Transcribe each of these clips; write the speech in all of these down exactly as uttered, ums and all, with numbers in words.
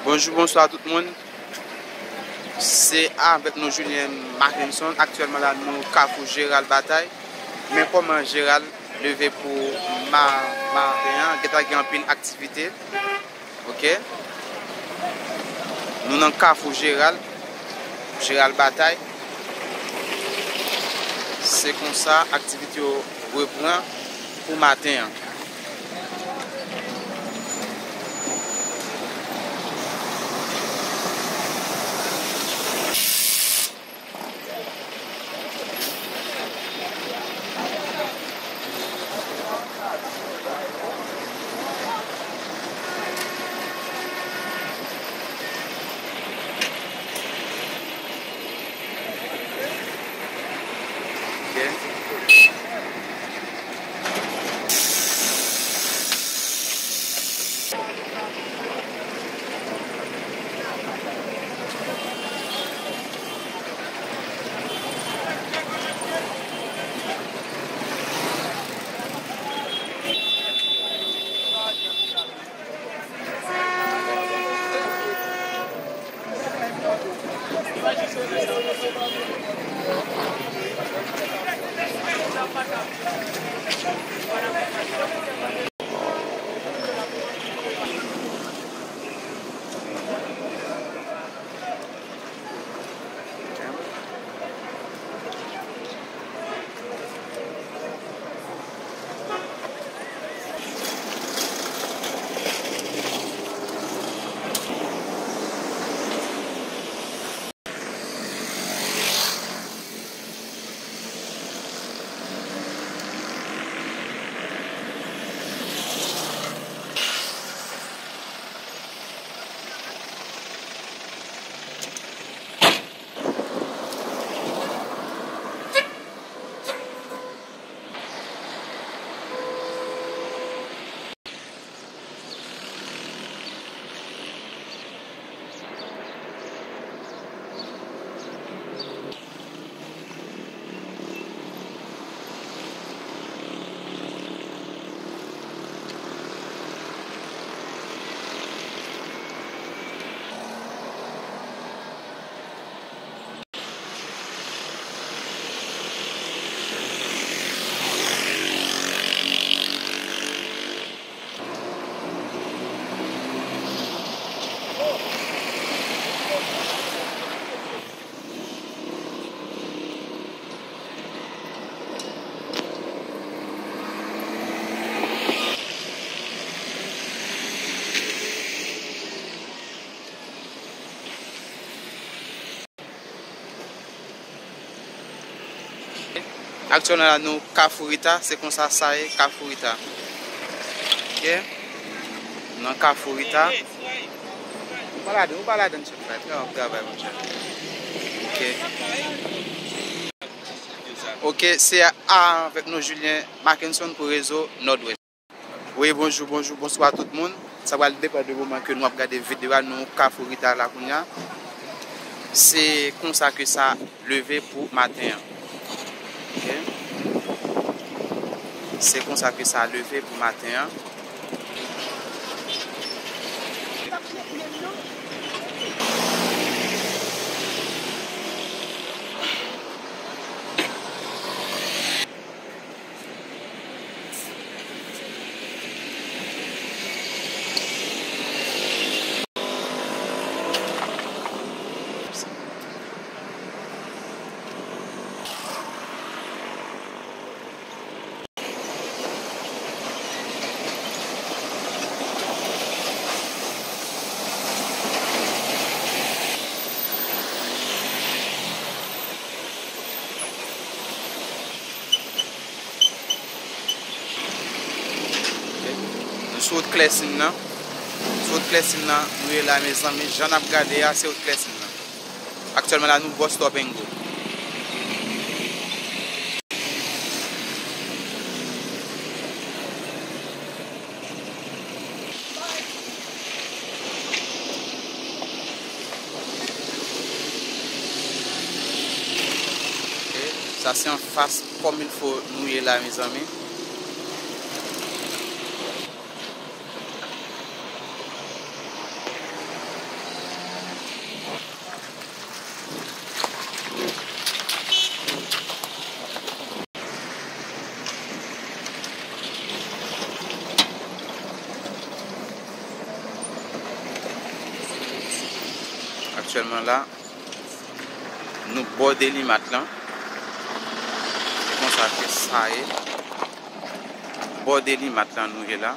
Bonjou, bonswa tout moun. Se avèk nou Julien Mackenson. Aktyèlman la, nou Kafou Jeral Batay. Men kòman Jeral leve pou ma-, maten an, gentan gen anpil aktivite. Ok. Nou nan Kafou Jeral, Jeral Batay. Se konsa aktivite yo repran pou maten an. Ok. Aktyèlman la, nou Kafou Rita, se konsa sa ye, Kafou Rita. Ok? Nan Kafou Rita. Ou pa ladan, ou pa ladan, chèf la, travay, travay, monchè. Ok. Ok, se avèk nou Julien Mackenson pou rezo Nòdwès. Wi, bonjou, bonjou, bonswa tout moun. Sa pral depann de moman ke nou ap gade videyo a, nou Kafou Rita la kounye a. Se konsa ke sa leve pou maten an. Ok? Se konsa ke sa leve pou maten an. Nou sou wout Klèsin nan. Sou wout Klèsin nan, nou ye la, mezanmi. Jan n ap gade a, se wout Klèsin nan. Aktyèlman la, nou bò Stop and Go. Ok, sa se anfas kòm il fo nou ye la, mezanmi. Aktyèlman la, nou bò Delimat lan. Se konsa ke sa ye. Bò Delimat lan nou ye la.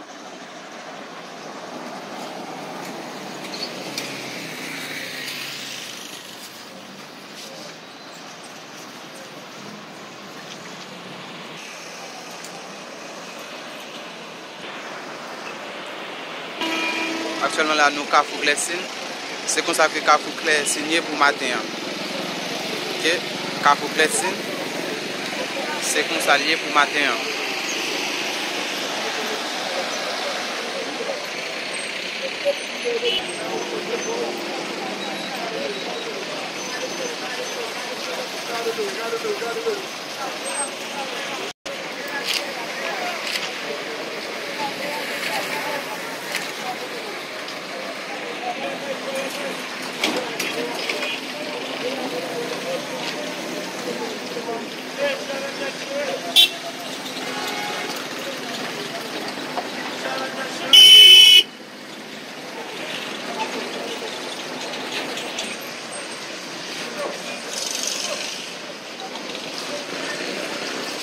Aktyèlman la, nou Kafou Klèsin. Se konsa ke Kafou Klèsin ye pou maten an. Oke? Kafou Klèsin, se konsa l ye pou maten an.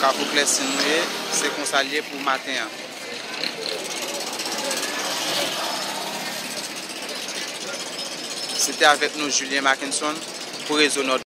Kafou Klèsin nou ye, se konsa l ye pou maten an. Se te avèk nou Julien Mackenson pou Rezo Nò.